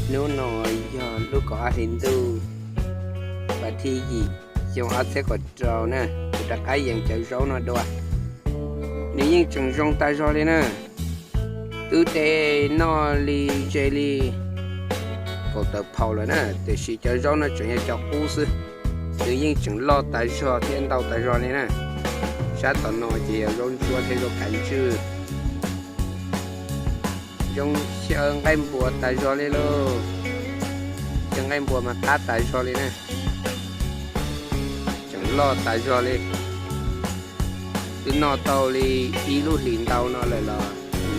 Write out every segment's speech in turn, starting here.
Hnub no yog lub kaum ob hlis ntuj, vas thib yim, xyoo ob txhiab kaum rau na, kuv rov qab yees cov zaub no dua. Nws yeej tseem zoo tas zog li na. Twb de noj li ze li kaum tawm phaum lawm na, tiam sis cov zaub no tseem yog cov qub xwb. Nws yeej tseem loj tas zog thiab ntau tas zog li na. Sab tom no ces yog zaub ntsuab thiab zaub kav ntswj. Zoo xyaw nqaij npuas tas zog li lauj. Xyaw nqaij npuas mas qab tas zog li na. Tseem loj tas zog li. Twb noj tau li ib lub hlis ntau no lawm los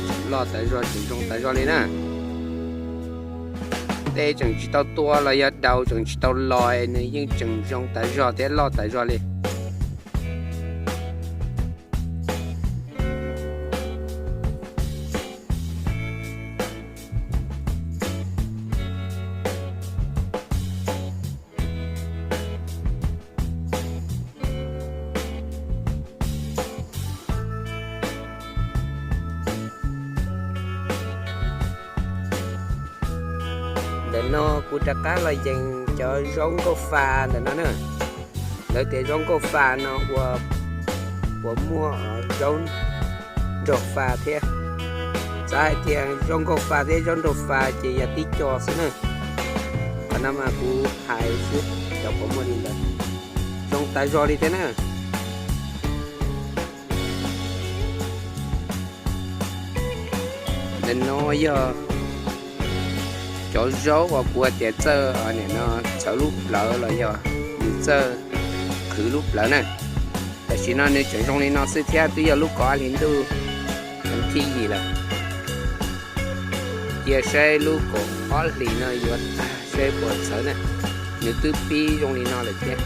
tseem loj tas zog, tseem zoo tas zog li na. Tej tseem tsis tau tua los yog daus tseem tsis tau los, nws yeej tseem zoo tas zog thiab loj tas zog li. Ntawm no kuv rov qab los yees cov zaub nkauj fa ntawm no na. Lawv tias zaub nkauj fa no ua, uas muaj zaub nraug fa thiab. Xav hais tias zaub nkauj fa thiab zaub nraug fa ces yog tib co xwb na. Qhov no mas kuv hais xwb, cov puas muaj li ntawd. Zoo tas zog li thiab na. Ntawm no yog cov zaub uas kuv hais tias txawj, nim no txawv lub plawv los yog nws txawj qhwv lub plawv na. Tam sim no nws tseem zoo li no xwb thiab twb yog lub kaum ob hlis ntuj, thib yim lawm. Cia saib lub kaum ob hlis no yuav tag saib puas txawv na. Nws twb pib zoo li no lawm thiab.